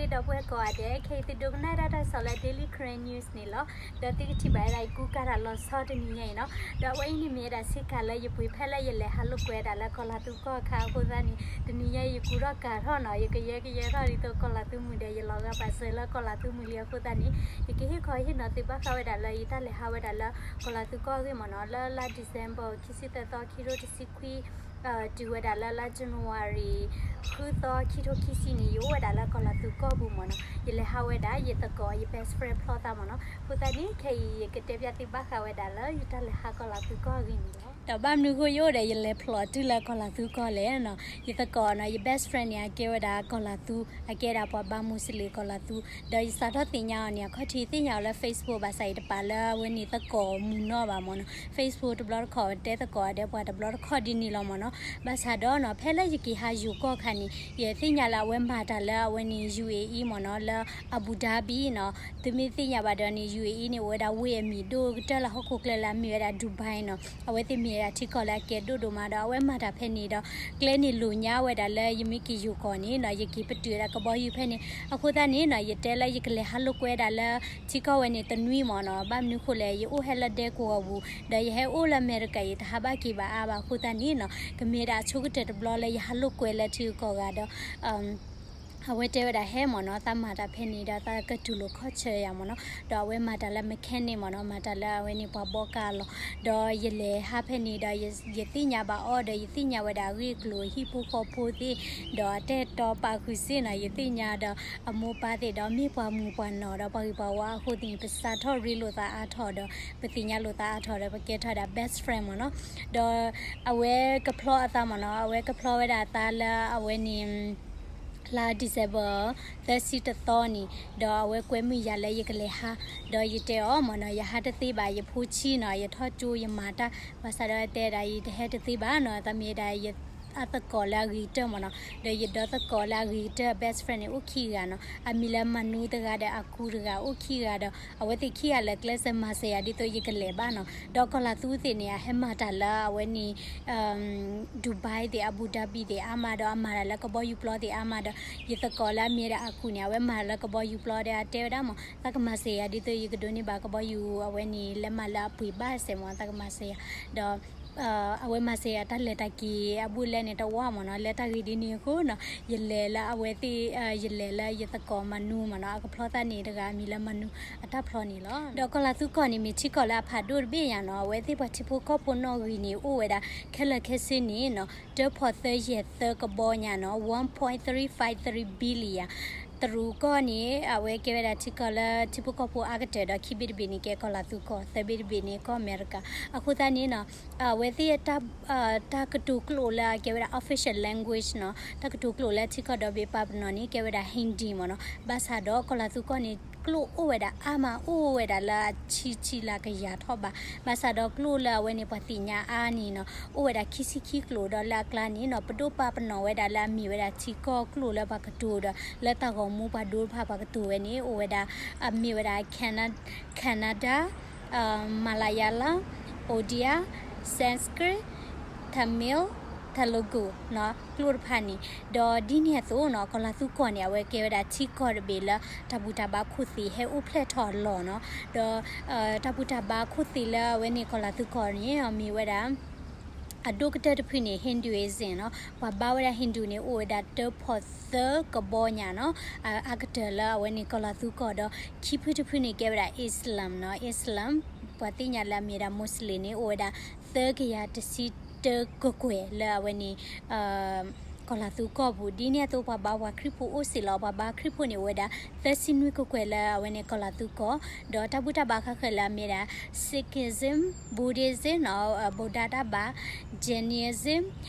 ဒီပုၢ်ဝဲၢ်ကိးဂၤဒဲး, ခဲအံၤသုဒိကနၣ်ဒၣ်တၢ်ကစီၣ်လၢ Daily Karen News န့ၣ်လီၤ. ဒီးသုကထံၣ်ဘၣ်ဝဲဒၣ်ယကူကၤတၢ်လီၤဆီတနံၤညါအံၤနီၤ. ဒီးအဝဲအံၤန့ၣ်မ့ၢ်ဝဲဒၣ်ဆ့ကၤလၢယပှ့ၤဖဲလၢယလဲၤဟးလိာ်ကွဲဒၣ်လၢကီၢ်လၤသူကီၢ်အခါအဃိသတးန့ၣ် တနံၤညါအံၤယကူထီၣ်ကၤထီၣ်နီၤ, ယကယဲကယဲထီၣ်ဒ်သိးကီၢ်လၤသူမုၢ်ဒီး ယလီၤဂာ်ပာ်စၢၤလၢကီၢ်လၤသူမုၢ်လံအဃိသတးန့ၣ် ယကဟ့ၣ်ခီဟ့ၣ်နီၤသုဘၣ်ဃးဝဲဒၣ်လၢယတၢ်လဲၤဟးဝဲဒၣ်လၢကီၢ်လၤသူကီၢ်အဂ့ၢ်မ့ၢ်နီၤ. လၢလါ December ခံဆံသၢသီ ခံထိတဆံခွံ တုၤဝဲဒၣ်လၢလါ January ဃုသီ ခံထိခံဆံန့ၣ် ယအိၣ်ဝဲဒၣ်လၢကီၢ်လၤသူကီၢ်ပူၤမ့ၢ်နီၤ. ယလဲၤဟးဝဲဒၣ် ယသကိး ယ best friend ဖျီသးမ့ၢ်နီၤ. အဃိသတးန့ၣ် ခဲအံၤယကတဲပျၢ်သုဘၣ်ဃးဝဲဒၣ်လၢယတၢ်လဲၤဟးကီၢ်လၤသူကီၢ်အဂ့ၢ်န့ၣ်လီၤ. ဒီးဘၣ်မနုၤအဃိယအိၣ်ဒီးယလဲၤဖျိးတုၤလၢကီၢ်လၤသူကီၢ်လဲၣ်နီၤ. ယသကိးနီၤ ယ best friend န့ၣ် အကဲဝဲဒၣ်ကီၢ်လၤသူ, အကဲဒၣ်ပှၤဘါမူစလ့ၣ်ကီၢ်လၤသူ, ဒီးယစးထီၣ်သ့ၣ်ညါအီၤန့ၣ် အခီၣ်ထံးသ့ၣ်ညါအီၤလၢ Facebook ဘၣ်ဆၣ်ယတပာ်လၢအဝဲန့ၣ်သကိးမုၢ်နီၢ်ဘၣ်မ့ၢ်နီၤ. Facebook တဘျီတခီၣ် တဲသကိးဒီးပှၤတဘျီတခီၣ်ဒ်န့ၣ်လီၤမ့ၢ်နီၤ. ဘၣ်ဆၣ်ဒီးနီၤ ဖဲလၢယက့ၤဟးယိၤကီၢ်ခါန့ၣ် ယသ့ၣ်ညါလၢအဝဲမၤတၢ်လၢအဝဲန့ၣ် ယူဢေအံမ့ၢ်နီၤ, လၢ Abu Dhabi နီၤ. သုမ့ၢ်သ့ၣ်ညါဘၣ်ဒီးန့ၣ် ယူဢေအံန့ၣ် အိၣ်ဝဲဒၣ်ဝ့ၢ်အမံၤဒိၣ်ကတၢၢ်လၢဟီၣ်ခိၣ်ချၢလၢအမ့ၢ်ဝဲဒၣ် Dubai နီၤ. အဝဲသ့ၣ်မ့ၢ်ဝဲဒၣ်ထံကီၢ်လၢအကဲဒိၣ်ဒိၣ်မးဒီး အဝဲမၤတၢ်ဖဲန့ၣ်ဒီး ကျဲန့ၣ်လိာ်ညါဝဲဒၣ်လၢယမ့ၢ်က့ၤယိၤကီၢ်န့ၣ်နီၤ ယက့ၤပတုာ်ဝဲဒၣ်ကဘီယူၤဖဲန့ၣ်. အဃိသတးန့ၣ်နီၤ ယတဲလၢယကလဲၤဟးလိာ်ကွဲဒၣ်လၢထံကီၢ်ဝဲန့ၣ်တနွံမ့ၢ်နီၤ. ဘၣ်မနုၤအဃိလဲၣ် ယအိၣ်ဟဲလၢဒဲကဝီၤပူၤ ဒီးယဟဲအိၣ်လၢအမဲရကၤ ယတဟးဘၣ်က့ၤဘၣ်အါဘၣ်အဃိသတးန့ၣ်နီၤ ကမ့ၢ်ဒၣ်အဆိကတၢၢ်တဘျီလၢယဟးလိာ်ကွဲလၢထံဂုၤကီၢ်ဂၤဒီး အဝဲတဲဝဲဒၣ်ဟဲမ့ၢ်နီၤ, သးမၤတၢ်ဖဲန့ၣ်ဒီး သးကတူၢ်လိာ်ခီၣ်ဆၢယၤမ့ၢ်နီၤ, ဒီးအဝဲမၤတၢ်လၢ mechanic မ့ၢ်နီၤ, မၤတၢ်လၢအဝဲန့ၣ်ပှၤဘီကါအလီၢ်, ဒီးယလဲၤဟးဖဲန့ၣ်ဒီး ယသ့ၣ်ညါဘၣ်အီၤဒီး ယသ့ၣ်ညါဝဲဒၣ်အဂ့ၢ်အကျိၤ ဟံၣ်ဖိဃီဖိသ့ၣ်, ဒီးအတၢ်အဲၣ်တီပာ်ဃုာ်စ့ၢ်နီၤ, ယသ့ၣ်ညါဒီးအမိၢ်ပၢ်သ့ၣ်ဒီး မ့ၢ်ပှၤမုၢ်ပှၤနီၢ်ဒီးပှၤဂ့ၤပှၤဝါအဃိသ့ၣ်န့ၣ် ပစးထီၣ်ရ့လိာ်သးအါထီၣ်ဒီး ပသ့ၣ်ညါလိာ်သးအါထီၣ်ဒီး ပကဲထီၣ်ဝဲဒၣ် best friend မ့ၢ်နီၤ, ဒီးအဝဲကဖျီအသးမ့ၢ်နီၤ, အဝဲကဖျီဝဲဒၣ်အသးလၢအဝဲန့ၣ် လါ December သၢဆံတသီန့ၣ်, ဒီးအဝဲကွဲမုာ်ယၤလၢယကလဲၤဟး, ဒီးယတဲအီၤမ့ၢ်နီၤ, ယဟးတသ့ဘၣ်, ယဖိဆံးနီၤ, ယထီၣ်ကၠိယမၤတၢ်, ဘၣ်ဆၣ်ဒီးတဲဒၣ်ယတဟဲတသ့ဘၣ်နီၤ, သးမ့ၢ်ဒၣ်ယအသကိးလၢအဂ့ၤကတၢၢ်မ့ၢ်နီၤ, ဒီးယဒီသကိးလၢအဂ့ၤကတၢၢ် best friend န့ၣ် အိၣ်ခံဂၤနီၤ, အမံၤလၢမၤနူတဂၤဒီးအကူတဂၤအိၣ်ခံဂၤဒီး အဝဲသ့ၣ်ခံဂၤလၢကျဲးစၢးမၤစၢၤယၤဒ်သိးယကလဲၤဘၣ်နီၤ, ဒီးကီၢ်လၤသူသ့ၣ်န့ၣ် အဟဲမၤတၢ်လၢအဝဲန့ၣ် Dubai သ့ၣ် Abu Dhabi သ့ၣ်အါမးဒီး အမၤတၢ်လၢကဘီယူၤပျီသ့ၣ်အါမးဒီး ယသကိးလၢအမ့ၢ်ဝဲဒၣ်အကူန့ၣ် အဝဲမၤတၢ်လၢကဘီယူၤပျီဒီး အတဲဝဲဒၣ်မ့ၢ် သးကမၤစၢၤယၤဒ်သိးယကဒိးန့ၢ်ဘၣ်ကဘီယူၤအဝဲန့ၣ် လဲးမးလၢအပှ့ၤဘၣ်စဲးမ့ၢ် သးကမၤစၢၤယၤ, ဒီး အဝဲမၤစၢၤယၤတၢ်လဲၤတၢ်က့ၤအဘူၣ်လဲၣ်န့ၣ်တဝီမ့ၢ်နီၤ, လၢတၢ်ဂ့ၢ်ဒ်န့ၣ်အဃိနီၤ, ယလဲၤလၢအဝဲသ့ၣ် ယလဲၤလၢယသကိးမၤနူမ့ၢ်နီၤ, အကဖျီသးန့ၣ်တဂၤအမံၤလၢမၤနူအတၢ်ဖျီန့ၣ်လီၤ. ဒီးကီၢ်လၤသူကီၢ်န့ၣ် မ့ၢ်ထံကီၢ်လၢအဖးဒိၣ်တဘ့ၣ်ညါနီၤ, အဝဲသ့ၣ်ပှၤထံဖိကီၢ်ဖိနီၣ်ဂံၢ်န့ၣ် အိၣ်ဝဲဒၣ်ခဲလၢာ်ခဲဆ့န့ၣ်နီၤ တၢဖီၣ်သၢယဲၢ်သၢကဘီညါနီၤ, one point three five three billion တရူးကီၢ်န့ၣ် အဝဲကဲဝဲဒၣ်ထံကီၢ်လၢထံဖိကီၢ်ဖိအါကတၢၢ်ဒီး ခံဘ့ၣ်တဘ့ၣ်န့ၣ် ကဲကီၢ်လၤသူကီၢ်, သၢဘ့ၣ်တဘ့ၣ်န့ၣ် ကီၢ်အမဲရကၤ, အဃိသတးန့ၣ်နီၤ အဝဲသ့ၣ် တၢ်ကတိၤကျိာ်လၢအကဲဝဲဒၣ် official language နီၤ, တၢ်ကတိၤကျိာ်လၢထံကီၢ်ဒီဘ့ၣ်ပာ်ပနီၣ်န့ၣ် ကဲဝဲဒၣ် Hindi မ့ၢ်နီၤ, ဘၣ်ဆၣ်ဒီးကီၢ်လၤသူကီၢ်န့ၣ် ကျိာ်အိၣ်ဝဲဒၣ်အါမး အိၣ်ဝဲဒၣ်လၢအဆံဆံလၢကယၤထီၣ်ဘး, ဘၣ်ဆၣ်ဒီးကျိာ်လၢအဝဲန့ၣ် ပှၤသ့ၣ်ညါအါန့ၣ်နီၤ အိၣ်ဝဲဒၣ်ခံဆံခံကျိာ်ဒီးလၢအကျါန့ၣ်နီၤ ပဒိၣ်ပာ်ပနီၣ်ဝဲဒၣ်လၢအမ့ၢ်ဝဲဒၣ်ထံကီၢ်ကျိာ်လၢပှၤကတိၤဒီး လၢတၢ်ဂီၤမူပှၤဒိတဖၣ်ပှၤကတိၤဝဲန့ၣ် အိၣ်ဝဲဒၣ် အမ့ၢ်ဝဲဒၣ် Kannada, Malayalam, Odia, Sanskrit, Tamil, Telugu နီၤ ကျိာ်တဖၣ်န့ၣ်, ဒီးဒ်န့ၣ်အသိးနီၤ ကီၢ်လၤသူကီၢ်န့ၣ် အဝဲကဲဝဲဒၣ်ထံကီၢ်တဘ့ၣ်လၢ တၢ်ဘူၣ်တၢ်ဘါခိၣ်သ့ၣ်ဟဲအိၣ်ဖျဲၣ်ထီၣ်အလီၢ်နီၤ, ဒီး တၢ်ဘူၣ်တၢ်ဘါခိၣ်သ့ၣ်လၢအဝဲန့ၣ်ကီၢ်လၤသူကီၢ်န့ၣ် မ့ၢ်ဝဲဒၣ် အဒိၣ်ကတၢၢ်တဖုန့ၣ် Hinduism နီၤ, ပှၤဘါဝဲဒၣ် Hindu န့ၣ် အိၣ်ဝဲဒၣ်တၢဖီၣ်သၢကဘီညါနီၤ, အါကတၢၢ်လၢအဝဲန့ၣ်ကီၢ်လၤသူကီၢ်ဒီး ခံဖုတဖုန့ၣ် ကဲဝဲဒၣ် Islam နီၤ, Islam ပှၤသ့ၣ်ညါလၢအမ့ၢ်ဝဲဒၣ် Muslim န့ၣ် အိၣ်ဝဲဒၣ် သၢကယၤတဆံတၢကကွဲၢ်လၢအဝဲန့ၣ် ကီၢ်လၤသူကီၢ်ပူၤ, ဒ်န့ၣ်အသိးပှၤဘါပှၤခရံာ်ဖိအိၣ်စ့ၢ်လီၤ, ပှၤဘါခရံာ်ဖိန့ၣ် အိၣ်ဝဲဒၣ် သၢဆံနွံကကွဲၢ်လၢအဝဲန့ၣ်ကီၢ်လၤသူကီၢ်, ဒီးတၢ်ဘူၣ်တၢ်ဘါဃၣ်ဃၢၤလၢအမ့ၢ်ဒၣ် Sikhism, Buddhism နီၤ, ဗုဒ္ဓတၢ်ဘါ, Jainism,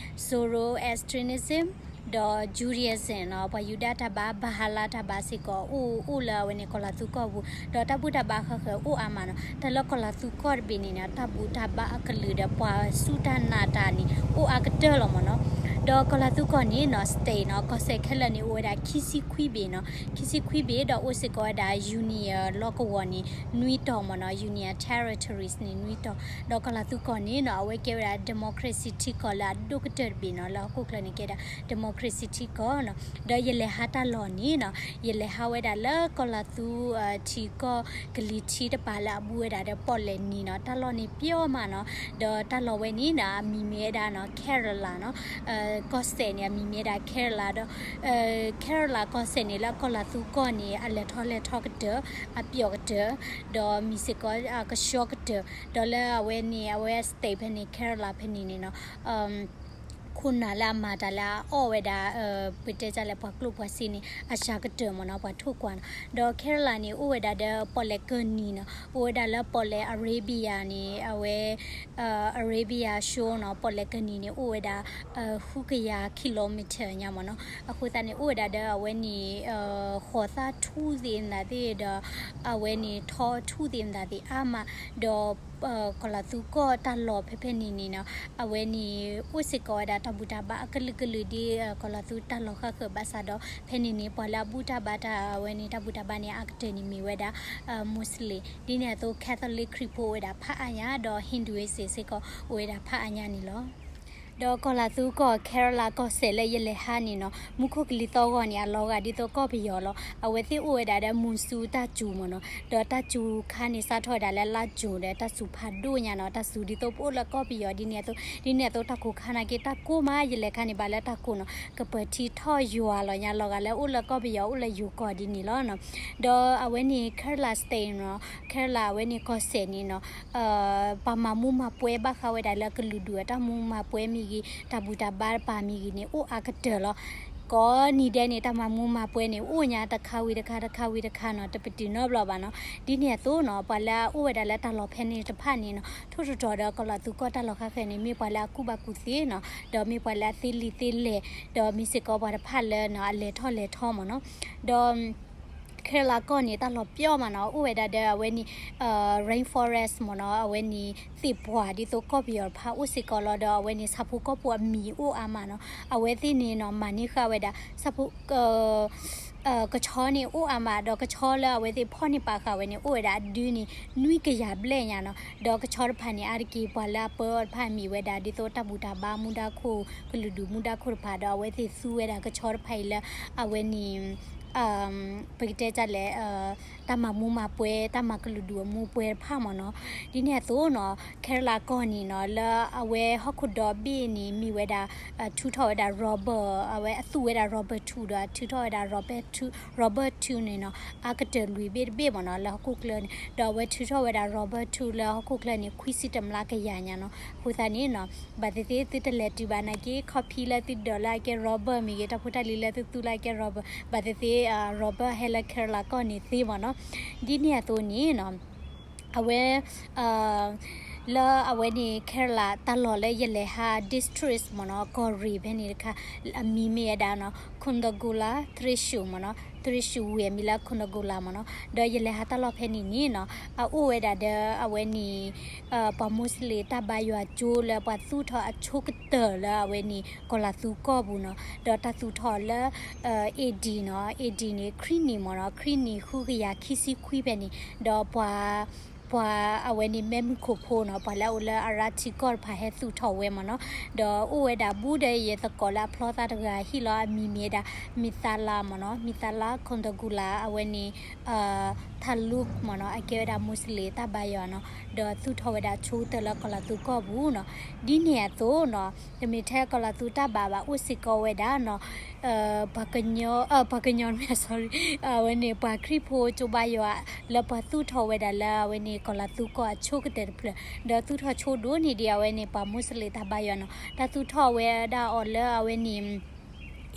Zoroastrianism ဒီး Judaism နီၤ, ပှၤယူဒၤတၢ်ဘါ Baha'u'llah တၢ်ဘါစ့ၢ်ကီး အိၣ်အိၣ်လၢအဝဲန့ၣ်ကီၢ်လၤသူကီၢ်ပူၤ, ဒီးတၢ်ဘူၣ်တၢ်ဘါဃၣ်ဃၢၤအိၣ်အါမးနီၤ, တၢ်လၢကီၢ်လၤသူကီၢ်တဘ့ၣ်န့ၣ်နီၤ တၢ်ဘူၣ်တၢ်ဘါအကလုာ်ဒီးပှၤစူၢ်တၢ်နာ်တၢ်န့ၣ် အိၣ်အါကတၢၢ်လီၤမ့ၢ်နီၤ. ဒီးကီၢ်လၤသူကီၢ်န့ၣ်နီၤ state နီၤ ကီၢ်စဲၣ်ခဲလၢာ်န့ၣ် အိၣ်ဝဲဒၣ်ခံဆံခွံဘ့ၣ်နီၤ, ခံဆံခွံဘ့ၣ် ဒီးအိၣ်စ့ၢ်ကီးဝဲဒၣ် union လီၢ်ကဝီၤန့ၣ် နွံတီၤမ့ၢ်နီၤ, union territories န့ၣ် နွံတီၤ, ဒီးကီၢ်လၤသူကီၢ်န့ၣ်နီၤ အဝဲကဲဝဲဒၣ် democracy ထံကီၢ်လၢအဒိၣ်ကတၢၢ်တဘ့ၣ်နီၤ, လၢဟီၣ်ခိၣ်ချၢန့ၣ်ကဲဒၣ် democracy ထံကီၢ်နီၤ, ဒီးယလဲၤဟးတၢ်လီၢ်န့ၣ်နီၤ ယလဲၤဟးဝဲဒၣ်လၢကီၢ်လၤသူ ထံကီၢ်ကလံၤထံးတပၤလၢအဘူးဝဲဒၣ်ဒီး ပီၣ်လဲၣ်နံၤနီၤ, တၢ်လီၢ်န့ၣ်ပျီမးနီၤ, ဒီးတၢ်လီၢ်ဝဲန့ၣ်နီၤ အမံၤမ့ၢ်ဝဲဒၣ်နီၤ Kerala နီၤ, ကီၢ်စဲၣ်န့ၣ် အမံၤမ့ၢ်ဝဲဒၣ် Kerala ဒီး Kerala ကီၢ်စဲၣ်န့ၣ် လၢကီၢ်လၤသူကီၢ်န့ၣ် အလဲၤထီၣ်လဲၤထီကတၢၢ်, အပျီကတၢၢ်, ဒီးမံၤစ့ၢ်ကီးအကဆှီကတၢၢ်, ဒီးလၢအဝဲန့ၣ် အဝဲ state ဖဲန့ၣ် Kerala ဖဲန့ၣ်န့ၣ်နီၤ ခိၣ်နၢ်လၢအမၤတၢ်လၢအအီၣ်ဝဲဒၣ် ပတဲတၢ်လဲၣ် ပှၤကျိၣ်ပှၤစ့န့ၣ် အစှၤကတၢၢ်မ့ၢ်နီၤ, ပှၤထိၣ်ကွၢ်နီၤ, ဒီး Kerala န့ၣ် အိၣ်ဝဲဒၣ်ဒီးပီၣ်လဲၣ်ကၢၢ်နံၤနီၤ, အိၣ်ဝဲဒၣ်လၢပီၣ်လဲၣ် Arabia န့ၣ် အဝဲ Arabia Shoal နီၤ, ပီၣ်လဲၣ်ကၢၢ်နံၤန့ၣ် အိၣ်ဝဲဒၣ် ဃုကယၤ kilometer ညါမ့ၢ်နီၤ, အဃိသတးန့ၣ် အိၣ်ဝဲဒၣ်ဒီးအဝဲန့ၣ် ဃိးသၣ်ထူၣ်သ့ၣ်မတၤသ့ၣ်ဒီး အဝဲန့ၣ်ထီထူၣ်သ့ၣ်မတၤသ့ၣ်အါမး, ဒီး ကီၢ်လၤသူကီၢ်တၢ်လီၢ်ဖဲဖဲန့ၣ်န့ၣ်နီၤ, အဝဲန့ၣ် အိၣ်စ့ၢ်ကီးဝဲဒၣ်တၢ်ဘူၣ်တၢ်ဘါအကလုာ်ကလုာ်ဒ် ကီၢ်လၤသူတၢ်လီၢ်ဃၣ်ဃၢၤဘၣ်ဆၣ်ဒီး ဖဲန့ၣ်န့ၣ် ပှၤလၢအဘူၣ်တၢ်ဘါတၢ်အဝဲန့ၣ် တၢ်ဘူၣ်တၢ်ဘါန့ၣ် အါကတၢၢ်န့ၣ်မ့ၢ်ဝဲဒၣ် Muslim ဒ်န့ၣ်အသိး Catholic ခရံာ်ဖိအိၣ်ဝဲဒၣ်ဖးအါညါ ဒီး Hinduism စ့ၢ်ကီးအိၣ်ဝဲဒၣ်ဖးအါညါန့ၣ်လီၤ. ဒီးကီၢ်လၤသူကီၢ် Kerala ကီၢ်စဲၣ်လၢယလဲၤဟးန့ၣ်နီၤ, မူခိၣ်ကလံၤသီၣ်ဂီၤန့ၣ် အလီၤဂာ်ဒ်သိးကီၢ်ပယီၤလီၤ. အဝဲသ့ၣ်အိၣ်ဝဲဒၣ်ဒီး မုၢ်စူၤတၢ်စူၤမ့ၢ်နီၤ, ဒီးတၢ်စူၤခါန့ၣ် စးထီၣ်ဝဲဒၣ်လၢလါ June ဒီးတၢ်စူၤဖးဒိၣ်ညါနီၤ, တၢ်စူၤဒ်သိးပအိၣ်လၢကီၢ်ပယီၤဒ်န့ၣ်အသိး, ဒ်န့ၣ်အသိးတၢ်ကိၢ်ခါနာ်က့ တၢ်ကိၢ်မး ယလဲၤခါန့ၣ် ဘၣ်လၢတၢ်ကိၢ်နီၤ, ကပၢၤထံထီၣ်ယွၤလီၤညါ လီၤဂာ်လၢအိၣ်လၢကီၢ်ပယီၤအိၣ်လၢယိၤကီၢ်ဒ်န့ၣ်လီၤနီၤ. ဒီးအဝဲန့ၣ် Kerala state နီၤ, Kerala အဝဲန့ၣ်ကီၢ်စဲၣ်န့ၣ်နီၤ ပှၤမၤမူမၤပွဲဘၣ်ဃးဝဲဒၣ်လၢကလုာ်ဒူၣ်အတၢ်မူမၤပွဲမ့ၢ်ဂ့ၤ, တၢ်ဘူၣ်တၢ်ဘါတပၤမ့ၢ်ဂ့ၤန့ၣ် အိၣ်အါကတၢၢ်လီၤ. ကိးနံၤဒဲးန့ၣ် တၢ်မၤမူမၤပွဲန့ၣ် အိၣ်ညါတခါဝံၤတခါ တခါဝံၤတခါနီၤ, တပတုာ်နီတဘျီဘၣ်နီၤ. ဒ်န့ၣ်အသိးနီၤ ပှၤလၢအအိၣ်ဝဲဒၣ်လၢတၢ်လီၢ်ဖဲန့ၣ်တဖၣ်န့ၣ်နီၤ ထိၣ်တတီၤဒီးကီၢ်လၤသူကီၢ်တၢ်လီၢ်ဃၣ်ဃၢၤန့ၣ် မ့ၢ်ပှၤလၢအကူၣ်ဘၣ်ကူၣ်သ့နီၤ, ဒီးမ့ၢ်ပှၤလၢအသ့လံာ်သ့လဲၢ်, ဒီးမ့ၢ်စ့ၢ်ကီးပှၤတဖၣ်လၢနီၤ အလဲၤထီၣ်လဲၤထီမ့ၢ်နီၤ. ဒီး Kerala ကီၢ်န့ၣ် တၢ်လီၢ်ပျီမးနီၤ, အိၣ်ဝဲဒၣ်ဒီးအဝဲန့ၣ် rainforest မ့ၢ်နီၤ, အဝဲန့ၣ်သ့ၣ်ပှၢ်ဒ်သိးကီၢ်ပယီၤတဖၣ်အိၣ်စ့ၢ်ကီးလီၤ. ဒီးအဝဲန့ၣ်ဆၣ်ဖိကီၢ်ဖိအမံၤအိၣ်အါမးနီၤ, အဝဲသ့ၣ်န့ၣ်နီၤ မၤန့ၢ်ဃာ်ဝဲဒၣ် ဆၣ်ဖိ ကဆီန့ၣ်အိၣ်အါမး, ဒီးကဆီလၢအဝဲသ့ၣ်ဖီၣ်န့ၢ်ပာ်ဃာ်ဝဲန့ၣ် အိၣ်ဝဲဒၣ်အဒုန့ၣ် နွံကယၤဘျဲၣ်ညါနီၤ. ဒီးကဆီတဖၣ်န့ၣ် အါတက့ၢ်ပှၤလၢအပၢအီၤတဖၣ်မံၤဝဲဒၣ် ဒ်သိးတၢ်ဘူၣ်တၢ်ဘါမူဒါခိၣ် ကလုာ်ဒူၣ်မူဒါခိၣ်တဖၣ် ဒီးအဝဲသ့ၣ်သူဝဲဒၣ်ကဆီတဖၣ်အံၤလၢ အဝဲန့ၣ် ပကတဲတၢ်လဲၣ် တၢ်မၤမူမၤပွဲ တၢ်မၤကလုာ်ဒူၣ်အမူပွဲတဖၣ်မ့ၢ်နီၤ. ဒ်န့ၣ်အသိးနီၤ Kerala ကီၢ်န့ၣ်နီၤ လၢအဝဲဟီၣ်ခိၣ်ဒီဘ့ၣ်န့ၣ် မ့ၢ်ဝဲဒၣ် ထုးထီၣ်ဝဲဒၣ် rubber အဝဲအသူၣ်ဝဲဒၣ် rubber ထူဒီး ထုးထီၣ်ဝဲဒၣ် rubber ထူ rubber ထူန့ၣ်နီၤ အါကတၢၢ်လွံၢ်ဘ့ၣ်တဘ့ၣ်မ့ၢ်နီၤ လၢဟီၣ်ခိၣ်ချၢန့ၣ် ဒီးအဝဲထုးထီၣ်ဝဲဒၣ် rubber ထူလၢဟီၣ်ခိၣ်ချၢန့ၣ် ခွံဆံတမျးကယၤညါနီၤ. အဃိသတးန့ၣ်နီၤ ဘၣ်သ့ၣ်သ့ၣ်သုတလဲၤတုၤဘၣ်နာ်က့ ခီဖံလၢသုဒိးလၢအကဲ rubber မ့ၢ်ဂ့ၤ တၢ်ဖိတၢ်လံၤလၢသုသူလၢအကဲ rubber ဘၣ်သ့ၣ်သ့ၣ် rubber ဟဲလၢ Kerala ကီၢ်န့ၣ်သ့မ့ၢ်နီၤ. ဒ်န့ၣ်အသိးန့ၣ်နီၤ အဝဲ လၢအဝဲန့ၣ် Kerala တၢ်လီၢ်လၢယလဲၤဟး district မ့ၢ်နီၤ ကီၢ်ရ့ၣ်ဖဲန့ၣ်တခါ အမံၤမ့ၢ်ဝဲဒၣ်နီၤ Kontangula Thrissur မ့ၢ်နီၤ Thrissur ဝ့ၢ်အမံၤလၢ Kontangula မ့ၢ်နီၤ. ဒီးယလဲၤဟးတၢ်လီၢ်ဖဲန့ၣ်န့ၣ်နီၤ အအိၣ်ဝဲဒၣ်ဒီးအဝဲန့ၣ် ပှၤ Muslim တၢ်ဘါယွၤကၠိလၢပှၤသူၣ်ထီၣ်အဆိကတၢၢ်လၢအဝဲန့ၣ် ကီၢ်လၤသူကီၢ်ပူၤနီၤ. ဒီးတၢ်သူၣ်ထီၣ်လၢ AD နီၤ AD န့ၣ် ခွံနံၣ်မ့ၢ်နီၤ ခွံနံၣ်ဃုကယၤခံဆံခွံဖဲန့ၣ် ဒီးပှၤ ပှၤအဝဲန့ၣ် မဲးမုၢ်ခိၣ်ဖိနီၤ ပှၤလၢအအိၣ်လၢအရၢထံကီၢ်တဖၣ်ဟဲသူၣ်ထီၣ်ဝဲမ့ၢ်နီၤ. ဒီးအိၣ်ဝဲဒၣ်ဘူးဒီးယသကိးလၢအဖျီသးတဂၤဟံၣ်လီၤ အမံၤမ့ၢ်ဝဲဒၣ် မံသးလါမ့ၢ်နီၤ မံသးလါ Kontangula အဝဲန့ၣ် Taluk မ့ၢ်နီၤ အကဲဝဲဒၣ် Muslim တၢ်ဘါယွၤနီၤ ဒီးသူၣ်ထီၣ်ဝဲဒၣ်ဆိကတၢၢ်လၢကီၢ်လၤသူကီၢ်ပူၤနီၤ. ဒ်န့ၣ်အသိးနီၤ တမ့ၢ်ထဲကီၢ်လၤသူတၢ်ဘါဘၣ် အိၣ်စ့ၢ်ကီးဝဲဒၣ်နီၤ ပှၤကညီ ပှၤကညီ sorry အဝဲန့ၣ် ပှၤခရံာ်ဖိကၠိဘါယွၤ လၢပှၤသူၣ်ထီၣ်ဝဲဒၣ်လၢအဝဲန့ၣ် ကီၢ်လၤသူကီၢ်အဆိကတၢၢ်တဖျၢၣ် ဒီးသူၣ်ထီၣ်ဆိဒိၣ်န့ၢ်ဒံးအဝဲန့ၣ် ပှၤ Muslim တၢ်ဘါယွၤနီၤ တၢ်သူၣ်ထီၣ်ဝဲဒၣ်အီၤလၢအဝဲန့ၣ်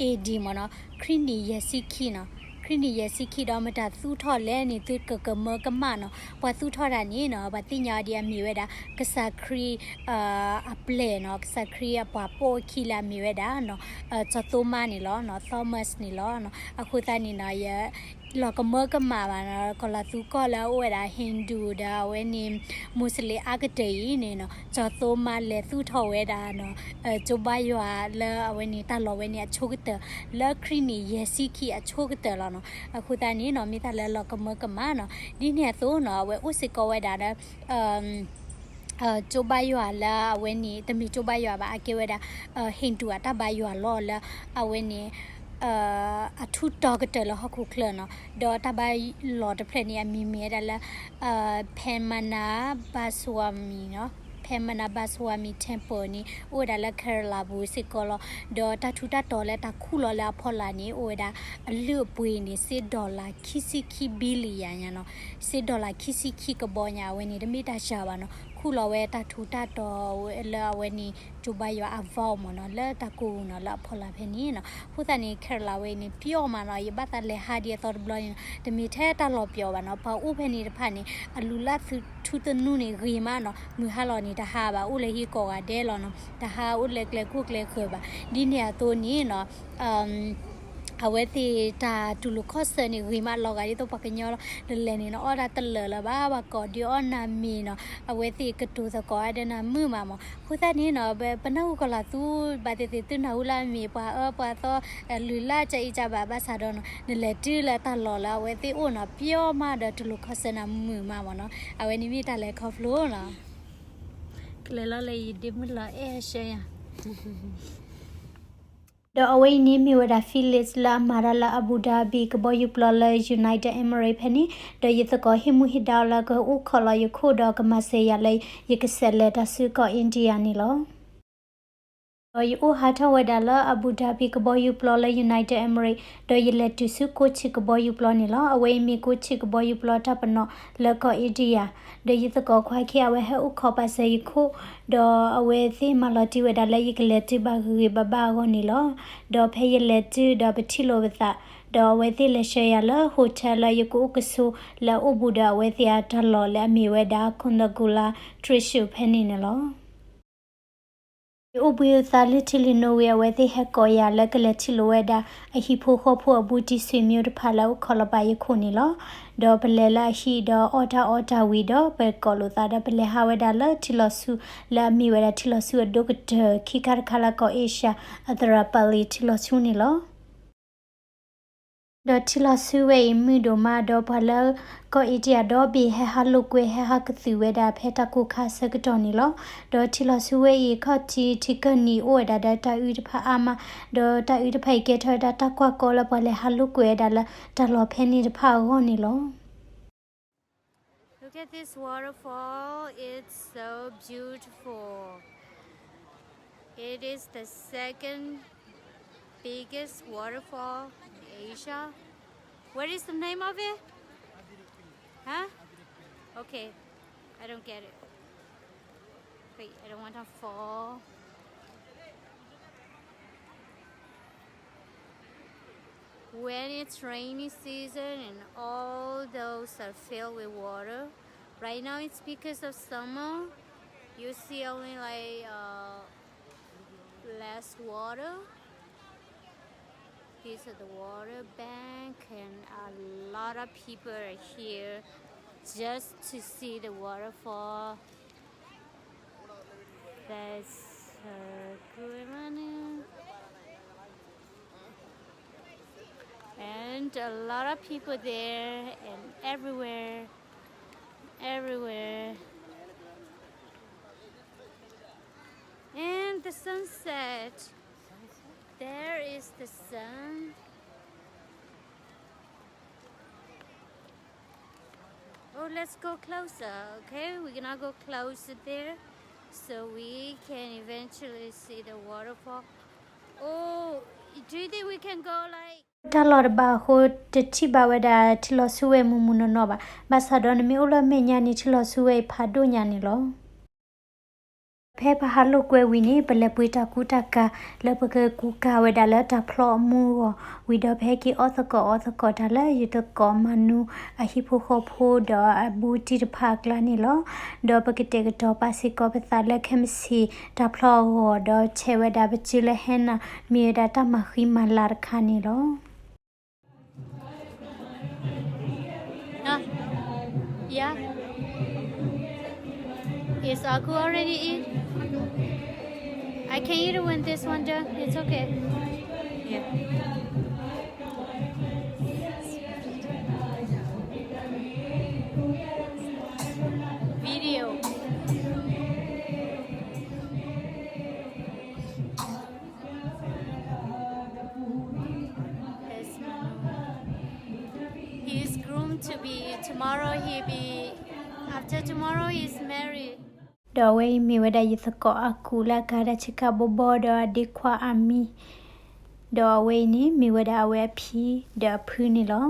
AD မ့ၢ်နီၤ ခွံနံၣ်ယဲၢ်ဆံခံနီၤ ခွံနံၣ်ယဲၢ်ဆံခံဒီးမတၤသူၣ်ထီၣ်လဲၣ်န့ၣ် သုကကမၢကမၣ်နီၤ ပှၤသူၣ်ထီၣ်တၢ်န့ၣ်နီၤ ပှၤသ့ၣ်ညါအီၤဒ်အမ့ၢ်ဝဲဒၣ် ကစၢ်ခရံာ် အပျဲၢ်နီၤ ကစၢ်ခရံာ်အပှၤပိာ်အခံလၢအမ့ၢ်ဝဲဒၣ် စီၤသိမးန့ၣ်လီၤ Thomas န့ၣ်လီၤ. အဃိသတးန့ၣ်နီၤ ယ လီၤကမၢကမၣ်ဘၣ်နီၤ ကီၤလၤသူကီၢ်လၢအအိၣ်ဝဲဒၣ် Hindu ဒီးအဝဲန့ၣ် Muslim အါကတၢၢ်အံၤန့ၣ်နီၤ ကၠီၤသိမါလဲၤသူၣ်ထီၣ်ဝဲဒၣ်နီၤ ကၠိဘါယွၤလၢအဝဲန့ၣ် တၢ်လီၢ်ဝဲန့ၣ်အဆိကတၢၢ် လၢခရံာ်နံၣ်ယဲၢ်ဆံခံအဆိကတၢၢ်လီၤနီၤ. အဃိသတးန့ၣ်နီၤ မ့ၢ်တၢ်လၢလီၤကမၢကမၣ်နီၤ ဒ်န့ၣ်အသိးနီၤ အဝဲအိၣ်စ့ၢ်ကီးဝဲဒၣ်ဒီး ကၠိဘါယွၤလၢအဝဲန့ၣ် တမ့ၢ်ကၠိဘါယွၤဘၣ် အကဲဝဲဒၣ် Hindu အတၢ်ဘါယွၤလီၤလၢ အဝဲန့ၣ် အထူးတီၤကတၢၢ်လၢဟီၣ်ခိၣ်ချၢနီၤ ဒီးတၢ်ဘါလီၢ်တဖျၢၣ်န့ၣ် အမံၤမ့ၢ်ဝဲဒၣ်လၢ Padmanabhaswamy နီၤ Padmanabhaswamy Temple န့ၣ် အိၣ်ဝဲဒၣ်လၢ Kerala ပူၤစ့ၢ်ကီးလီၤ. ဒီးတၢ်ထူးတၢ်တီၤလၢတၢ်ခူၣ်လီၤလၢအဖီလာ်န့ၣ် အိၣ်ဝဲဒၣ်အလုၢ်အပှ့ၤန့ၣ် စ့ dollar ခံဆံခံ billion ညါနီၤ စ့ dollar ခံဆံခံကဘီညါ အဝဲန့ၣ်တမ့ၢ်တၢ်စှၤဘၣ်နီၤ ခူၣ်လီၤဝဲတၢ်ထူးတၢ်တီၤလၢအဝဲန့ၣ် ကၠိဘါယွၤအ vault မ့ၢ်နီၤ လၢတၢ်ကိၢ်နီၤ လၢအဖီလာ်ဖဲန့ၣ်နီၤ. အဃိသတးန့ၣ် Kerala ဝဲအံၤန့ၣ် ပျီမးနီၤ ယဘၣ်သးလဲၤဟးဒ်အသီတဘျီန့ၣ်နီၤ တမ့ၢ်ထဲတၢ်လီၤပျီဘၣ်နီၤ ပှၤအိၣ်ဖဲန့ၣ်တဖၣ်န့ၣ် အလုၢ်အလၢ်ထူသနူန့ၣ်ဂ့ၤမးနီၤ မုၢ်ဟါလီၤန့ၣ် တဟါဘၣ် အိၣ်လၢဟံၣ်ကိးဂၤဒဲးလီၤနီၤ တဟါအိၣ်လၢကျဲခိၣ်ကျဲဃၢၤဘၣ် ဒ်န့ၣ်အသိးန့ၣ်နီၤ အဝဲသ့ၣ်တၢ်တူၢ်လိာ်ခီၣ်ဆၢန့ၣ် ဂ့ၤမးလီၤဂာ်ဒ်သိးပှၤကညီလီၤ လဲၤလဲၤန့ၣ်နီၤ အီၣ်တၢ်တလၢာ်လၢၤဘၣ် ပှၤကိးဒုးအီၣ်နၤမ့ၤနီၤ အဝဲသ့ၣ်ကတိၤသကိးအါဒီးနၤမုာ်မးမး အဃိသတးန့ၣ်နီၤ ပနၢ်ဟူကီၤလၤသူ ဘၣ်သ့ၣ်သ့ၣ်သုနၢ်ဟူလၢအမ့ၢ်ပှၤအၢပှၤသီ လုၢ်လၢ်ကအံၤကဘၣ်ဘၣ်ဆၣ်ဒီးနီၤ နလဲၤတုၤလၢတၢ်လီၢ်လၢအဝဲသ့ၣ်အိၣ်နီၤ ပျီမးဒီးတူၢ်လိာ်ခီၣ်ဆၢနၤမုာ်မးမးနီၤ အဝဲန့ၣ်မ့ၢ်တၢ်လဲၤခီဖျိနီၤ ကလဲၤလီၤလၢယဒ့မုၣ်လီၤအဲၣ်အဆၢယၤ ဒီးအဝဲအံၤန့ၣ်မ့ၢ်ဝဲဒၣ် Felix လၢအမၤတၢ်လၢ Abu Dhabi ကဘီယူၤပျီလၢ United Emirates ဖဲန့ၣ် ဒီးယသကိးဟ့ၣ်မူဟ့ၣ်ဒါအီၤလၢကအိၣ်ခိးလီၤယခိၣ်ဒီးကမၤစၢၤယၤလၢယကဆဲးလဲၤတၢ်ဆူကီၢ် India န့ၣ်လီၤ. ဒီးယအိၣ်ဟးထီၣ်ဝဲဒၣ်လၢ Abu Dhabi ကဘီယူၤပျီလၢ United Emirates ဒီးယလဲၤတုၤဆူကိးဆံကဘီယူၤပျီန့ၣ်လီၤ. အဝဲအံၤမ့ၢ်ကိးဆံကဘီယူၤပျီတၢ်ပနီၣ်လၢကီၢ် India ဒီးယသကိးခွါခံအဝဲဟဲအိၣ်ခိးပာ်စၢၤယခိၣ် ဒီးအဝဲသ့ၣ်မၤလီၤတံၢ်ဝဲဒၣ်လၢယကလဲၤတုၤဘၣ်ဂ့ၤဂ့ၤဘၣ်ဘၣ်အဂီၢ်န့ၣ်လီၤ. ဒီးဖဲယလဲၤတုၤဒီးပထံၣ်လိာ်ပသး ဒီးအဝဲသ့ၣ်လဲၤဆှၢယၤလၢ hotel လၢယကအိၣ်ကဆိလၢအအိၣ်ဘူးဒီးအဝဲသ့ၣ်အတၢ်လီၢ်လၢအမ့ၢ်ဝဲဒၣ် Kundalgula Thrissur ဖဲန့ၣ်န့ၣ်လီၤ. ယအိၣ်ဘှံးအသးလၢထံလံၤနိဝံၤ အဝဲသ့ၣ်ဟဲကိးယၤလၢကလဲၤထံၣ်လိာ်ဝဲဒၣ် အဟံၣ်ဖိဃီဖိအဘူးတံၢ် ဆွေမျိုး တဖၣ်လၢအအိၣ်ခိးလီၤပာ်ယခိၣ်န့ၣ်လီၤ. ဒီးပလဲၤလၢအဟံၣ်ဒီးအီၣ်တၢ်အီတၢ်ဝံၤဒီး ပကိးလိာ်သးဒီးပလဲၤဟးဝဲဒၣ်လၢထံလီၤဆူလၢအမ့ၢ်ဝဲဒၣ်ထံလီၤဆူအဒိၣ်ကတၢၢ်ခံခါတခါလၢကီၢ် Asia Atrapali ထံလီၤဆူန့ၣ်လီၤ. ဒီးထံလီၤဆူဝဲအံၤမုာ်ဒိၣ်မး ဒီးပှၤလၢကီၢ် India ဒီဘ့ၣ် ဟဲဟးလိာ်ကွဲဟဲဟးကသုၣ်ဝဲဒၣ်ဖဲတၢ်ကိၢ်ခါအဆၢကတီၢ်န့ၣ်လီၤ. ဒီးထံလီၤဆူဝဲအံၤ ခီၣ်ထံးထံကၢၢ်နံၤအိၣ်ဝဲဒၣ်ဒီးတၢ်အုၣ်တဖၣ်အါမး ဒီးတၢ်အုၣ်တဖၣ်အံၤကဲထီၣ်ဝဲဒၣ်တၢ်ကွၢ်ကီလၢပှၤလဲၤဟးလိာ်ကွဲဝဲဒၣ်လၢတၢ်လီၢ်ဖဲန့ၣ်တဖၣ်အဂီၢ်န့ၣ်လီၤ. Look at this waterfall. It's so beautiful. It is the second biggest waterfall in Asia. What is the name of it? Huh? Okay. I don't get it. Wait, I don't want to fall. When it's rainy season and all those are filled with water. Right now it's because of summer. You see only like uh, less water. These are the water bank and a lot of people are here just to see the waterfall. That's uh, Kuimanu. And a lot of people there and everywhere, everywhere. And the sunset. There is the sun. Oh, let's go closer, okay? We're gonna go closer there so we can eventually see the waterfall. Oh, do you think we can go like တၢ်လီၢ်တဘၣ်အဃိ တထံၣ်ဘၣ်ဝဲဒၣ်ထံလီၤဆူဝဲမုၢ်မုၢ်နီၢ်နီၢ်ဘၣ်. ဘၣ်ဆၣ်ဒီးနမ့ၢ်အိၣ်လၢမဲာ်ညါန့ၣ် ထံလီၤဆူဝဲအံၤဖးဒိၣ်ညါန့ၣ်လီၤ. ဖဲပဟးလိာ်ကွဲဝံၤန့ၣ် ပလဲၤပှ့ၤတၢ်ကူတၢ်ကၤလၢပကကူကၤဝဲဒၣ်လၢတၢ်ဖျီအမူအဂီၢ် ဝံၤဒီးပဟဲက့ၤအီၣ်သကိးအီသကိးတၢ်လၢယသကိးမၤနူအဟံၣ်ဖိဃီဖိဒီးအဘူးတံၢ်တဖၣ်အကျါန့ၣ်လီၤ. ဒီးပကတဲာ်ကတီၤပာ်စ့ၢ်ကီးပသးလၢခဲမုၢ်ဆ့ၣ်တၢ်ဖျီအဂီၢ် ဒီးဆဲးဝဲဒၣ်ပစုလၢဟဲနၤ မ့ၢ်ဝဲဒၣ်တၢ်မၤဃံမၤလၤတခါန့ၣ်လီၤ. Yeah. Is Aku already eat? I can eat when this one done. It's okay. Yeah. Video. Yes, Manu. He is groomed to be, tomorrow he be, after tomorrow he's married. ဒီးအဝဲအံၤမ့ၢ်ဝဲဒၣ်ယသကိးအကူးလၢအကၤဒၣ်ဆ့ကၤဘီဘီဒီးအဒ့ခွါအမံၤ, ဒီးအဝဲအံၤန့ၣ် မ့ၢ်ဝဲဒၣ်အဝဲအဖံဒီးအဖုန့ၣ်လီၤ.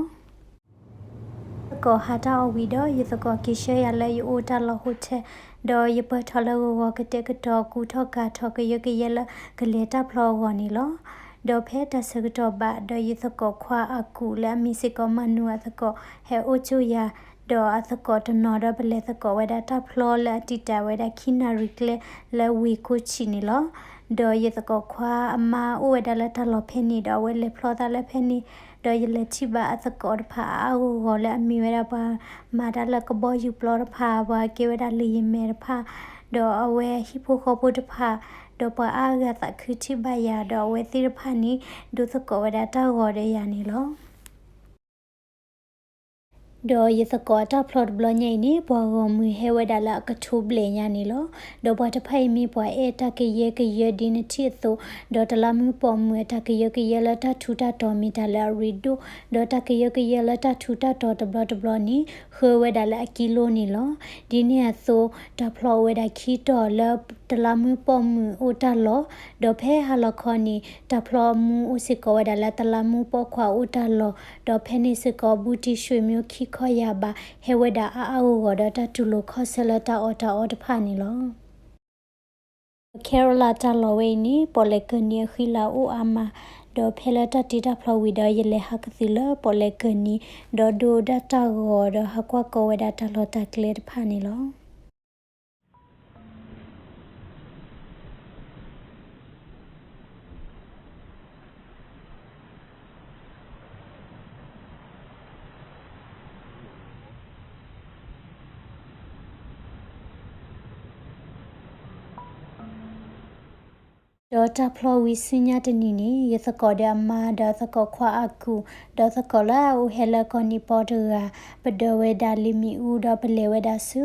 ယသကိးဟးတၢ်အီၣ်ဝံၤဒီး ယသကိးက့ၤဆှၢယၤလၢယအိၣ်တၢ်လီၢ် hotel, ဒီးယပၢၢ်ထီၣ်လၢဂီၤဂီၤကတဲာ်ကတီၤ ကူထီၣ်ကၤထီၣ်ကယၢကယဲလၢကလဲၤတၢ်ဖျီအဂီၢ်န့ၣ်လီၤ. ဒီးဖဲတၢ်ဆၢကတီၢ်ဘၣ် ဒီးယသကိးခွါအကူးလၢအမံၤစ့ၢ်ကီးမၤနူၤအသကိး ဟဲအိၣ်ကၠိယၤ, ဒီးအသကိးတနီၤဒီးပလဲၤသကိးဝဲဒၣ်တၢ်ဖျီလၢအတံာ်တာ်ဝဲဒၣ်ခံနၣ်ရံၣ်ကျဲလၢဝ့ၢ်ကိးဆံးန့ၣ်လီၤ. ဒီးယသကိးခွါအမါအိၣ်ဝဲဒၣ်လၢတၢ်လီၢ်ဖဲန့ၣ် ဒီးအဝဲလဲၤဖျီသးလၢဖဲန့ၣ်, ဒီးယလဲၤထံၣ်ဘၣ်အသကိးတဖၣ်အါအါဂီၢ်ဂီၢ်လၢအမ့ၢ်ဝဲဒၣ်ပှၤမၤတၢ်လၢကဘီယူၤပျီတဖၣ်, ပှၤကဲဝဲဒၣ်လံာ်ယမဲာ်တဖၣ်, ဒီးအဝဲဟံၣ်ဖိဃီဖိတဖၣ်, ဒီးပှၤအါဂၤသးခုထံၣ်ဘၣ်ယၤ, ဒီးအဝဲသ့ၣ်တဖၣ်န့ၣ် ဒိသကိးဝဲဒၣ်တၢ်ဂီၤဒီးယၤန့ၣ်လီၤ. ဒီးယသကိးအတၢ်ဖျီတဘျီညါအံၤန့ၣ် ပှၤဂီၢ်မုၢ်ဟဲဝဲဒၣ်လၢအကထိဘျဲၣ်ညါန့ၣ်လီၤ. ဒီးပှၤတဖၣ်အံၤမ့ၢ်ပှၤအဲၣ်တၢ်ကယၢကယၢဒ်နထံၣ်အသိး, ဒီးတလါမုၢ်ပိာ်မုၣ်အတၢ်ကယၢကယဲလၢတၢ်ထူးတၢ်တီၤမ့ၢ်တၢ်လၢအရ့ဒိၣ်, ဒီးတၢ်ကယၢကယဲလၢတၢ်ထူးတၢ်တီၤတဘျီတဘျီန့ၣ် ဃၢဝဲဒၣ်လၢအကံလိန့ၣ်လီၤ. ဒ်န့ၣ်အသိး တၢ်ဖျီအိၣ်ဝဲဒၣ်ခံတီၤလၢတလါမုၢ်ပိာ်မုၣ်အိၣ်တၢ်လီၢ်, ဒီးဖဲဟါလီၤခီန့ၣ် တၢ်ဖျီမူအိၣ်စ့ၢ်ကီးဝဲဒၣ်လၢတလါမုၢ်ပိာ်ခွါအိၣ်တၢ်လီၢ်, ဒီးဖဲန့ၣ်စ့ၢ်ကီး ဘူးတံၢ်ရွှ့ၣ်မၠိခံခီယၢ်ဘး ဟဲဝဲဒၣ်အါအါဂီၢ်ဂီၢ်ဒီးတၢ်တူၢ်လိာ်ခီၣ်ဆၢလၢတၢ်အီၣ်တၢ်အီတဖၣ်န့ၣ်လီၤ. ဒီး Kerala တၢ်လီၢ်ဝဲအံၤန့ၣ် ပီၣ်လဲၣ်ကၢၢ်နံၤအဃံလၤအိၣ်အါမး, ဒီးဖဲလၢတၢ်တ့တၢ်ဖျီဝံၤဒီး ယလဲၤဟးကသုးလၢပီၣ်လဲၣ်ကၢၢ်နံၤ ဒီးဒိဒၣ်တၢ်ဂီၤဒီးဟးကွၢ်ကီဝဲဒၣ်တၢ်လီၢ်တၢ်ကျဲတဖၣ်န့ၣ်လီၤ. ဒီးတၢ်ဖျီဝံၤဆူညါတနံၤန့ၣ် ယသကိးဒီးအမါ ဒီးသကိးခွါအကူး ဒီးသကိးလၢအအိၣ်ဟဲလၢကီၢ်နံၣ်ပီတဂၤ ပဒၢဝဲဒၣ်လ့ၣ်မ့ၣ်အူ ဒီးပလဲၤဝဲဒၣ်ဆူ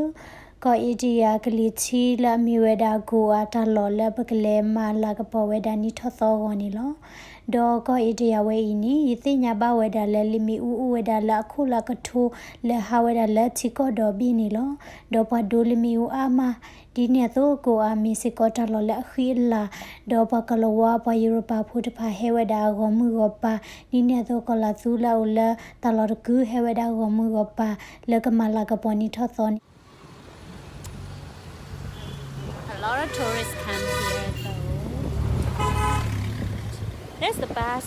ကီၢ်အ့ဒံယၤကလံၤထံးလၢအမ့ၢ်ဝဲဒၣ် Goa တၢ်လီၢ်လၢပကလဲၤမၤလၤကပီၤဝဲဒၣ်နံၣ်ထီၣ်သီအဂီၢ်န့ၣ်လီၤ. ဒီးကီၢ်အ့ဒံယၤဝဲအံၤန့ၣ် ယသ့ၣ်ညါဘၣ်ဝဲဒၣ်လၢလ့ၣ်မ့ၣ်အူအိၣ်ဝဲဒၣ်လၢအခိၣ်လၢအကထိ လၢဟးဝဲဒၣ်လၢထံကီၢ်ဒီဘ့ၣ်န့ၣ်လီၤ. ဒီးပှၤဒိလ့ၣ်မ့ၣ်အူအါမး ဒ်န့ၣ်အသိး Goa မ့ၢ်စ့ၢ်ကီးတၢ်လီၢ်လၢအဃံအလၤ, ဒီးပှၤကလီၤဝါပှၤယိၤရပၤဖိတဖၣ်ဟဲဝဲဒၣ်အဂီၢ်မုၢ်ဂီၤပၤ, ဒ်န့ၣ်အသိးကီၢ်လၤသူလၢအအိၣ်လၢတၢ်လီၢ်တကုၤဟဲဝဲဒၣ်အဂီၢ်မုၢ်ဂီၤပၤ လၢကမၤလၤကပီၤနံၣ်ထီၣ်သီန့ၣ် A lot of tourists come here, though. There's the bus.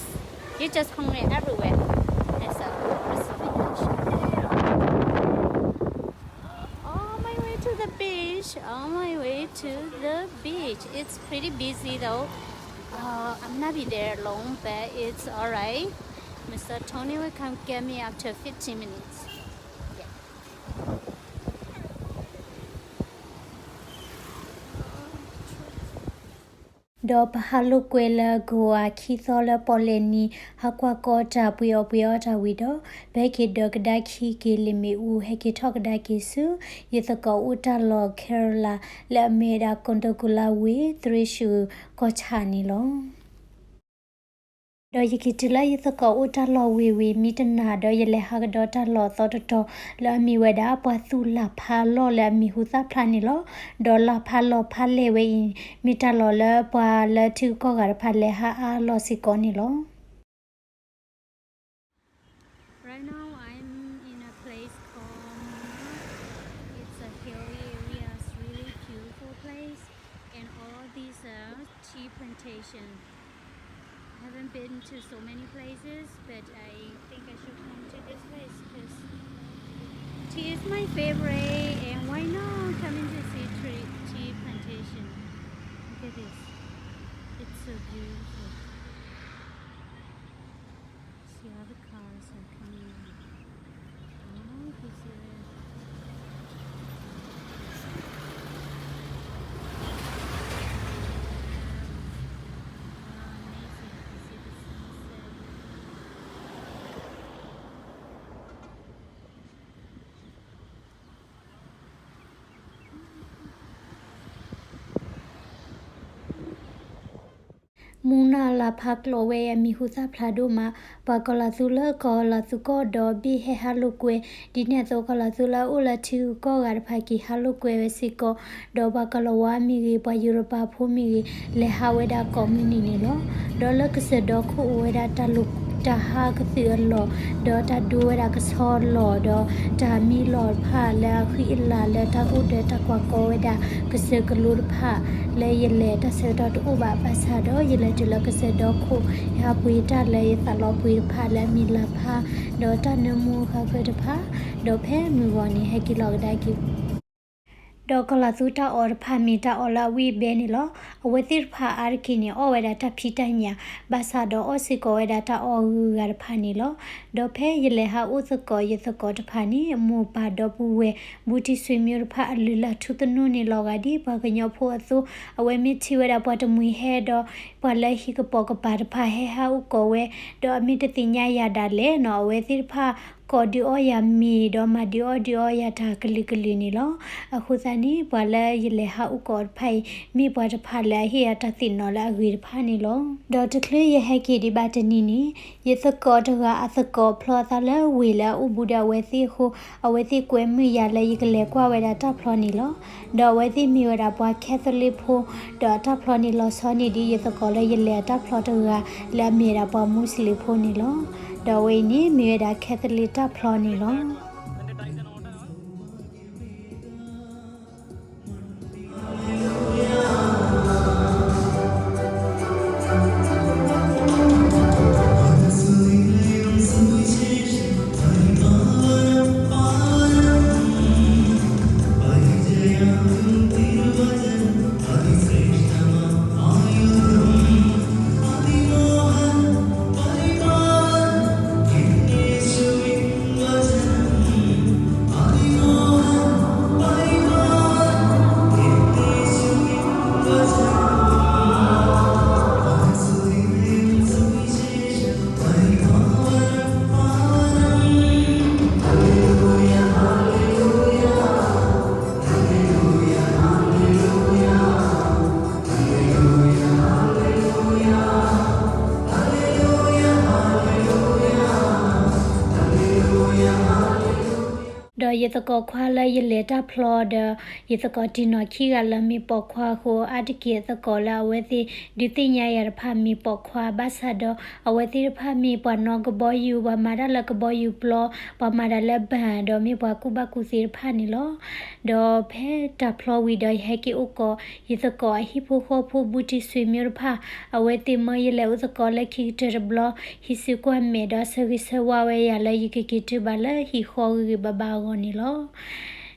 You just hungry everywhere. There's a tourist village. On my way to the beach. On my way to the beach. It's pretty busy, though. Uh, I'm not be there long, but it's all right. Mister Tony will come get me after fifteen minutes. Yeah. ဒီးပဟးလိာ်ကွဲလၢ Goa ခံသီလၢပီၣ်လဲၣ်နံၤ ဟးကွၢ်ကီတၢ်ပှ့ၤအီၣ်ပှ့ၤအီတၢ်ဝံၤဒီး ပဟဲက့ၤဒၢးကဒါခံက့ၤလ့ၣ်မ့ၣ်အူ ဟဲက့ၤထီၣ်ကဒါက့ၤဆူ ယသကိးအိၣ်တၢ်လီၢ် Kerala လၢအမ့ၢ်ဝဲဒၣ် Kottakkul ဝ့ၢ် Thrissur ကီၢ်ဆၣ်န့ၣ်လီၤ. ဒီးယက့ၤတုၤလၢယသကိးအိၣ်တၢ်လီၢ်ဝ့ၢ်ဝံၤ မံတနၤဒီးယလဲၤဟးကဒီးတၢ်လီၢ်အသီတတီၤ လၢအမ့ၢ်ဝဲဒၣ် ပှၤသူၣ်လၢ်ဖးအလီၢ်လၢအမံၤဟူသၣ်ဖျါန့ၣ်လီၤ. ဒီးလၢ်ဖးလီၢ်ဖးလဲၢ်ဝဲအံၤ မ့ၢ်တၢ်လီၢ်လၢပှၤလၢထံဂုၤကီၢ်ဂၤတဖၣ်လဲၤဟးအါအလီၢ်စ့ၢ်ကီးန့ၣ်လီၤ. Right now I'm in a place called Munnar. It's a hilly area, it's really beautiful place, and all these are tea plantation. I haven't been to so many places, but I think I should come to this place because tea is my favorite, and why not coming to see tree, tea plantation? Look at this. It's so beautiful. See all the cars are coming. Oh, this is မူနၤလၤဖးကျိးဝဲအံၤ အမံၤဟူသၣ်ဖျါဒိၣ်မး, ပှၤကီၤလၤသူလၢကီၤလၤသူကီၢ်ဒီဘ့ၣ်ဟဲဟးလိာ်ကွဲ, ဒ်န့ၣ်အသိး ကီၤလၤသူလၢအအိၣ်လၢထံဂုၤကီၢ်ဂၤတဖၣ်က့ၤဟးလိာ်ကွဲဝဲစ့ၢ်ကီး, ဒီးပှၤကီၤလၤဝါမ့ၢ်ဂ့ၤ, ပှၤယူရပၤဖိမ့ၢ်ဂ့ၤ, လဲၤဟးဝဲဒၣ်ကိးမုၢ်နံၤန့ၣ်လီၤ. ဒီးလၢကစၢၢ်ဒီခိၣ်အိၣ်ဝဲဒၣ်တၢ်လိၣ်တၢ်ဟါကသုၣ်အလီၢ်, ဒီးတၢ်ဒိဝဲဒၣ်ကဆီလီၢ်, ဒီးတၢ်မံလီၢ်တဖၣ်လၢအဃံအလၤလၢတၢ်အိၣ်ဒီးတၢ်ကွၢ်ကီဝဲဒၣ် ကစၢၢ်ကလိတဖၣ် လၢယလဲၤတၢ်ဆၢကတီၢ်တအိၣ်ဘၣ် ဘၣ်ဆၣ်ဒီး ယလဲၤတုၤလၢကစၢၢ်ဒီခိၣ် ယဟးပှ့ၤတၢ်လၢယသးလီၤပှ့ၤတဖၣ်လၢအမံၤလၤဖး, ဒီးတၢ်နၢမူဃါဃၢၤတဖၣ်, ဒီးဖဲမုၢ်ဂီၤန့ၣ် ဟဲက့ၤလီၤကဒါက့ၤ ဒီးကီၤလၤသူတၢ်အီၣ်တဖၣ်မ့ၢ်တၢ်အီၣ်လၢအဝံၣ်အဘဲန့ၣ်လီၤ. အဝဲသ့ၣ်တဖၣ်အါတက့ၢ်န့ၣ် အီၣ်ဝဲဒၣ်တၢ်ဖံးတၢ်ညၣ်, ဘၣ်ဆၣ်ဒီးအီၣ်စ့ၢ်ကီးဝဲဒၣ်တၢ်အီၣ်ဂုၤဂၤတဖၣ်န့ၣ်လီၤ. ဒီးဖဲယလဲၤဟးအိၣ်သကိးယသကိးတဖၣ်န့ၣ် အမိၢ်ပၢ်ဒီပုၢ်ဝဲၢ် ဘူးတံၢ်ဆွေမျိုးတဖၣ်အလုၢ်အလၢ်ထူသနူန့ၣ်လီၤဂာ်ဒ်ပှၤကညီဖိအသိး, အဝဲမ့ၢ်ထံၣ်ဝဲဒၣ်ပှၤတမှံၤဟဲဒီး ပှၤလၢဟံၣ်ကပိာ်ကပၤတဖၣ်ဟဲဟးအိၣ်ကိးဝဲ, ဒီးအမ့ၢ်တသ့ၣ်ညါယၤဒၣ်လဲာ်နီၤ အဝဲသ့ၣ်တဖၣ် ကိးဒုးအီၣ်ယၤမ့ၤ ဒီးမၤဒုးအီၣ်ဒုးအီယၤတၢ်ကလုာ်ကလုာ်န့ၣ်လီၤ. အဃိသတးန့ၣ် ပှၤလၢယလဲၤဟးအိၣ်ကိးတဖၣ်အံၤ မ့ၢ်ပှၤတဖၣ်လၢအဟ့ၣ်ယၤတၢ်သ့ၣ်နီၣ်လၢအဂ့ၤတဖၣ်န့ၣ်လီၤ. ဒီးတချုးယဟဲက့ၤဒံးဘၣ်တနံၤန့ၣ် ယသကိးတဂၤအသကိးဖျီအသးလၢဝ့ၢ်လၢအအိၣ်ဘူးဒီးအဝဲသ့ၣ်အဃိ, အဝဲသ့ၣ်ကွဲမုာ်ယၤလၢယကလဲၤကွၢ်ဝဲဒၣ်တၢ်ဖျီန့ၣ်လီၤ. ဒီးအဝဲသ့ၣ်မ့ၢ်ဝဲဒၣ်ပှၤ Catholic ဖိ, ဒီးတၢ်ဖျီန့ၣ်လီၤဆီန့ၣ်ဒ်ယသကိးလၢယလဲၤတၢ်ဖျီတဂၤ လၢအမ့ၢ်ဝဲဒၣ်ပှၤ Muslim ဖိန့ၣ်လီၤ. ဒီးအဝဲအံၤန့ၣ် မ့ၢ်ဝဲဒၣ် Catholic တၢ်ဖျီန့ၣ်လီၤ. ဒီးယသကိးခွါလၢယလဲၤတၢ်ဖျီဒီး ယသကိးတံၢ်နီၢ်ခံဂၤလၢမ့ၢ်ပိာ်ခွါအဃိ အါတက့ၢ်အသကိးလၢအဝဲသ့ၣ်ဒုးသ့ၣ်ညါယၤတဖၣ်မ့ၢ်ပိာ်ခွါ ဘၣ်ဆၣ်ဒီး အဝဲသ့ၣ်တဖၣ်မ့ၢ်ပှၤနီၣ်ကဘီယူၤ ပှၤမၤတၢ်လၢကဘီယူၤပျီ, ပှၤမၤတၢ်လၢ bank ဒီးမ့ၢ်ပှၤကူၣ်ဘၣ်ကူၣ်သ့တဖၣ်န့ၣ်လီၤ. ဒီးဖဲတၢ်ဖျီဝံၤဒီးယဟဲက့ၤအိၣ်ကိး ယသကိးအဟံၣ်ဖိဃီဖိဘူးတံၢ်ဆွေမျိုးတဖၣ်, အဝဲသ့ၣ်မၢယလဲၤအိၣ်သကိးလၢခံကတၢၢ်တဘျီ, ဟံးစုကွၢ်မဲာ်ဒီးဆၢဂ့ၤဆၢဝါဝဲယၤလၢယကက့ၤတုၤဘၣ်လၢဟံၣ်ဃီဂ့ၤဂ့ၤဘၣ်ဘၣ်အဂီၢ်န့ၣ်လီၤ.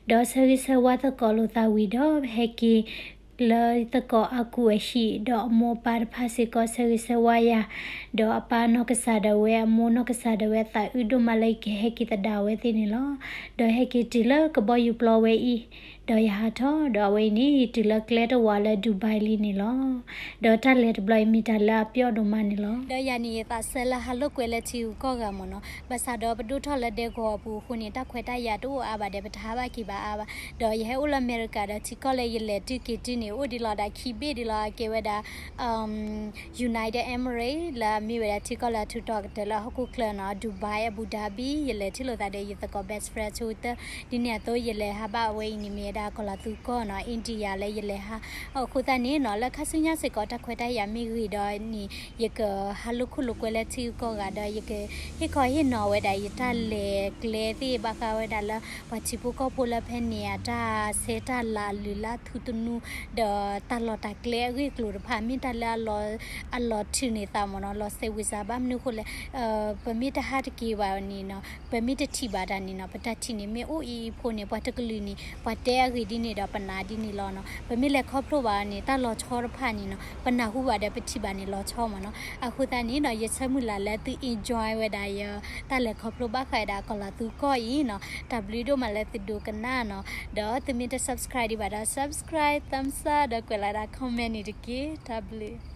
ဒီးဆၢဂ့ၤဆၢဝါသကိးလိာ်သးဝံၤဒီး ဟဲက့ၤလၢသကိးအါကူအဟံၣ်, ဒီးအမိၢ်အပၢ်တဖၣ်စ့ၢ်ကီးဆၢဂ့ၤဆၢဝါယၤ, ဒီးအပၢ်နီၢ်ကစၢ်ဒၣ်ဝဲ အမိၢ်နီၢ်ကစၢ်ဒၣ်ဝဲ သးအုးဒိၣ်မးလၢယကဟဲက့ၤသဒၣ်အဝဲသ့ၣ်န့ၣ်လီၤ. ဒီးဟဲက့ၤတုၤလၢကဘီယူၤပျီဝဲအံၤ, ဒီးယဟးထီၣ်, ဒီးအဝဲအံၤန့ၣ် ယတုၤလၢကျဲတဝာ်လၢ Dubai လံန့ၣ်လီၤ. ဒီးတၢ်လဲၤတဘျီအံၤမ့ၢ်တၢ်လၢအပျီဒိၣ်မးန့ၣ်လီၤ. ဒီးယၤန့ၣ် ယသးစဲလၢဟးလိာ်ကွဲလၢထံဂုၤကီၢ်ဂၤမ့ၢ်နီၤ, ဘၣ်ဆၣ်ဒီးပဒိၣ်ထီၣ်လၢဒဲကဝီၤအပူၤအဃိန့ၣ် တၢ်ခွဲးတၢ်ယာ်တအိၣ်အါဘၣ်ဒီး ပတဟးဘၣ်က့ၤဘၣ်အါဘၣ်. ဒီးယဟဲအိၣ်လၢအမဲရကၤဒီး ထံကီၢ်လၢယလဲၤတုၤက့ၤတုၤန့ၣ် အိၣ်ဒံးလီၤဒၣ်ခံဘ့ၣ်ဒံးလီၤ, ကဲဝဲဒၣ် United Emirates လၢအမ့ၢ်ဝဲဒၣ်ထံကီၢ်လၢအထူးတီၤကတၢၢ်လၢဟီၣ်ခိၣ်ချၢနီၤ, Dubai, Abu Dhabi, ယလဲၤထံၣ်လိာ်သးဒီးယသကိး best friend ဆိကတၢၢ်, ဒ်န့ၣ်အသိး ယလဲၤဟးဘၣ်အဝဲအံၤန့ၣ် မ့ၢ်ဝဲဒၣ်ကီၤလၤသူကီၢ်နီၤ, India လၢယလဲၤဟး, အဃိသတးန့ၣ်နီၤ လၢခါဆူညါစ့ၢ်ကီး တၢ်ခွဲးတၢ်ယာ်မ့ၢ်ဂ့ၤဒီးန့ၣ် ယကဟးလိာ်ခိၣ်လိာ်ကွဲလၢထံဂုၤကီၢ်ဂၤဒီး ယကဟ့ၣ်ခီဟ့ၣ်နီၤဝဲဒၣ်ယတၢ်လဲၤကျဲသ့ၣ် ဘၣ်ဃးဝဲဒၣ်လၢ ပှၤထံဖိကီၢ်ဖိလၢဖဲန့ၣ် အတၢ်ဆဲးတၢ်လၤ အလုၢ်အလၢ်ထူသနူ ဒီးတၢ်လီၢ်တၢ်ကျဲအဂ့ၢ်အကျိၤတဖၣ် မ့ၢ်တၢ်လၢအလီၤထုးန့ၢ်သးမ့ၢ်နီၤ, လီၤစဲးဝံၤစး ဘၣ်မနုၤအဃိလဲၣ်, ပမ့ၢ်တဟးတက့ၤဘၣ်န့ၣ်နီၤ, ပမ့ၢ်တထံၣ်ဘၣ်တၢ်န့ၣ်နီၤ, ပတၢ်ထံၣ်န့ၣ်မ့ၢ်အိၣ်အံၤအံၤဖိန့ၣ် ပှၤတကလုာ်န့ၣ် ပှၤတဲအဂ့ၢ်ဒ်န့ၣ်ဒီးပနာ်ဒ်န့ၣ်လီၤနီၤ. ပမ့ၢ်လဲၤခီဖျိဘၣ်န့ၣ် တၢ်လီၤဆီတဖၣ်န့ၣ်နီၤ ပနၢ်ဟူဘၣ်ဒီးပထံၣ်ဘၣ်န့ၣ်လီၤဆီမ့ၢ်နီၤ. အဃိသတးန့ၣ်နီၤ ယဆၢမုၢ်လၢ်လၢသု enjoy ဝဲဒၣ်ယတၢ်လဲၤခီဖျိဘၣ်ဃးဒီးကီၤလၤသူကီၢ်အံၤနီၤ, တၢ်ဘျုးဒိၣ်မးလၢသုဒိကနၣ်နီၤ, ဒီးသုမ့ၢ်တ subscribe ဒံးဘၣ်ဒီး subscribe, thumbs up ဒီးကွဲးလီၤဒၣ် comment န့ၣ်တက့ၢ်. တၢ်ဘျုး